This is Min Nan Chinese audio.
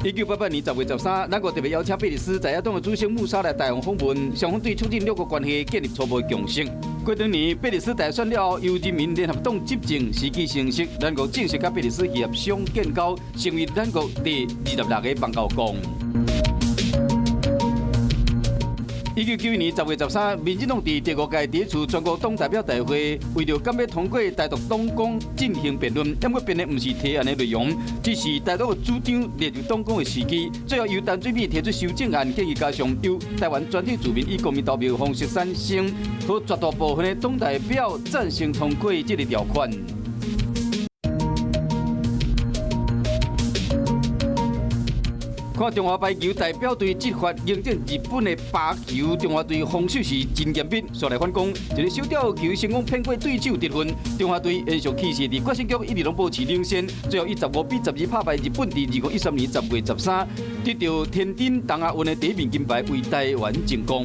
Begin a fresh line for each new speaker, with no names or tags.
1988年10月13，咱國特別邀請貝里斯在野黨的主席穆沙來台灣訪問，雙方對促進兩國關係建立初步共識。過兩年，貝里斯大選了後，由人民聯合黨執政，時機成熟，咱國正式佮貝里斯協商建交，成為咱國第26個邦交國。1991年10月13，民進黨佇第五屆第一次全國黨代表大會，為著敢欲通過台獨黨綱進行辯論，毋過辯的毋是提案的內容，只是台獨的主張列入黨綱的時機。最後由陳水扁提出修正案，建議加上由台灣全體住民以公民投票方式產生，予絕大部分的黨代表贊成通過這个條款。看中華排球代表隊執法迎戰日本的巴球，中華隊防守是真嚴密，煞來反攻，一个小吊球成功騙過對手得分。中華隊延續氣勢，佇決勝局一直攏保持領先，最後以15比12拍敗日本，佇2013年10月13得到天津東亞運的第一面金牌，為台灣爭光。